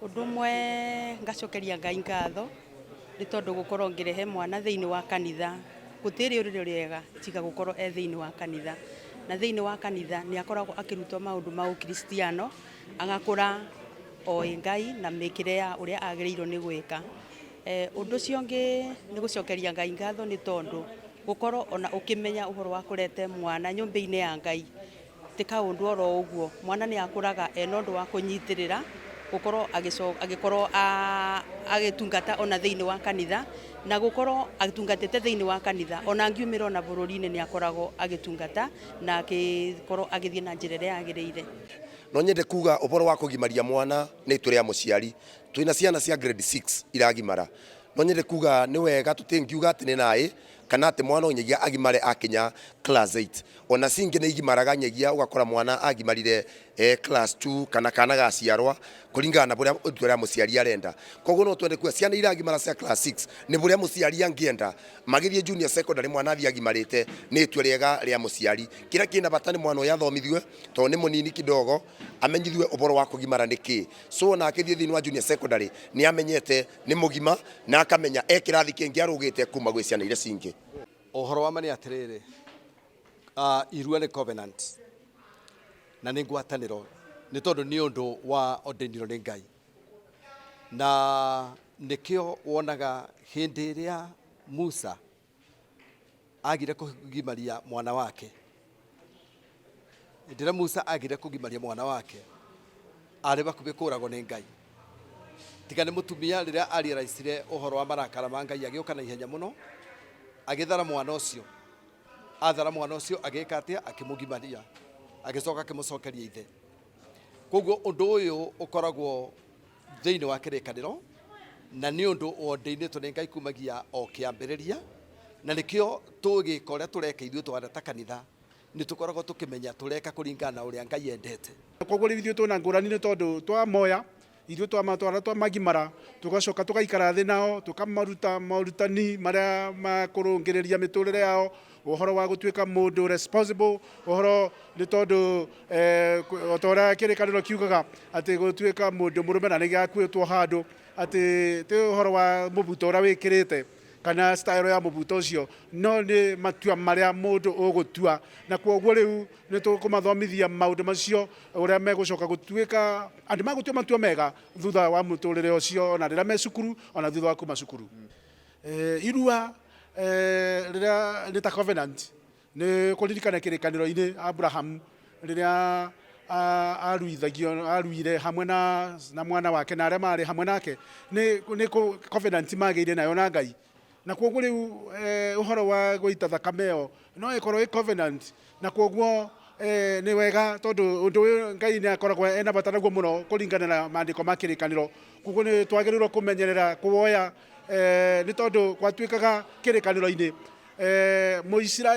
Ũndũ ũmwe ngacokeria Ngai ngatho nĩ tondũ gũkorwo ngĩrehe mwana thĩinĩ wa kanitha, gũtirĩ rũrĩrĩ rwega tiga gũkorwo e thĩinĩ wa kanitha. Na thĩinĩ wa kanitha nĩ akoragwo akĩrutwo maũndũ ma ũkristiano, agakũra oĩ Ngai na mĩkĩre ya ũrĩa agĩrĩirwo nĩ gwĩka. Ũndũ ũcio ũngĩ nĩ gũcokeria Ngai ngatho nĩ tondũ gũkorwo ona ũkĩmenya ũhoro wa kũrete mwana nyũmba-inĩ ya Ngai ti kaũndũ oro ũguo. Mwana nĩ akũraga ena ũndũ wa kũnyitĩrĩra gũkorwo agĩkorwo agĩtungata ona thĩinĩ wa kanitha, na gũkorwo atungatĩte thĩinĩ wa kanitha, ona angiumĩra ona bũrũri-inĩ nĩ akoragwo agĩtungata na agĩkorwo agĩthiĩ na njĩra ĩrĩa yagĩrĩire. No nyende kuga ũhoro wa kũgimaria mwana nĩ itua rĩa mũciari. Twĩna ciana cia grade 6 iragimara. No nyende kuga nĩ wega tũtingiuga atĩ nĩ naĩ kana atĩ mwana onyagia agimare akinya class 8. Ona cingĩ nĩ igimaraga nyagia ũgakora mwana agimarire class 2 kana kana gaciarwa kũringana na bũrĩa itua rĩa mũciari arenda. Koguo no twende kuga ciana iragimara cia class 6 nĩ bũrĩa mũciari angĩenda magĩthiĩ junior secondary mwana athiĩ agimarĩte nĩ itua rĩega rĩa mũciari. Kĩrĩa kĩna bata nĩ mwana ũyũ athomithue tondũ nĩ mũnini kidogo amenyithue ũhoro wa kũgimara nĩ kĩ. So ona akĩthiĩ thĩinĩ wa junior secondary nĩ amenyete nĩ mũgima na akamenya e kĩrathi kĩngĩ arũgĩte kuma gwĩ ciana iria cingĩ. Ũhoro wa ma nĩ atĩrĩrĩ, irua nĩ covenant na nĩ ngwatanĩro nĩ tondũ nĩ ũndũ wa ordainirwo nĩ Ngai, na nĩkĩo wonaga hĩndĩ ĩrĩa Musa agire kũgimaria mwana wake, hĩndĩ ĩrĩa Musa agire kũgimaria mwana wake arĩ hakuhĩ kũragwo nĩ Ngai, tiga nĩ mũtumia rĩrĩa arealizire ũhoro wa marakara ma Ngai agĩũka na ihenya mũno agĩthara mwana ũcio. Athara mwana ũcio agĩka atĩa? Akĩmũgimaria, agĩcoka akĩmũcokeria ithe. Koguo ũndũ ũyũ ũkoragwo thĩinĩ wa kĩrĩkanĩro na nĩ ũndũ ordainĩtwo nĩ Ngai kumagia o kĩambĩrĩria, na nĩkĩo tũgĩka ũrĩa tũreka ithuĩ twana ta kanitha nĩ tũkoragwo tũkĩmenya tũreka kũringana na ũrĩa Ngai endete. Koguo rĩu ithuĩ twĩna ngũrani nĩ tondũ twamoya ithuĩ twamatwara twamagimara tũgacoka tũgaikara thĩ nao tũkamaruta morutani marĩa makũrũngĩrĩria mĩtũrĩre yao, ũhoro wa gũtuĩka mũndũ responsible, ũhoro nĩ tondũ o ta ũrĩa kĩrĩkanĩro kiugaga atĩ gũtuĩka mũndũ mũrũme na nĩ gĩakuĩtwo handũ atĩ ti ũhoro wa mũbuto ũrĩa wĩkĩrĩte kana style ya mũbuto ũcio, no nĩ matua marĩa mũndũ ũgũtua, na kwoguo rĩu nĩ tũkũmathomithia maũndũ macio ũrĩa megũcoka gũtuĩka andũ magũtua matua mega thutha wa mũtũrĩre ũcio, ona rĩrĩa me cukuru ona thutha wa kuma cukuru. Irua rĩrĩa nĩ ta covenant, nĩ kũririkana kĩrĩkanĩro-inĩ Abraham rĩrĩa aruithagio, aruire hamwe na mwana wake na arĩa marĩ hamwe nake, nĩ covenant magĩire nayo na Ngai. Na kwoguo rĩu ũhoro wa gũita thakame ĩyo no ĩkorwo ĩ covenant, na kwoguo nĩ wega tondũ ũndũ ũyũ Ngai nĩ akoragwo ena bata naguo mũno kũringana na maandĩko ma kĩrĩkanĩro. Kwoguo nĩ twagĩrĩirwo kũmenyerera kũwoya nĩ tondũ gwatuĩkaga kĩrĩkanĩro-inĩ Mũisiraeli.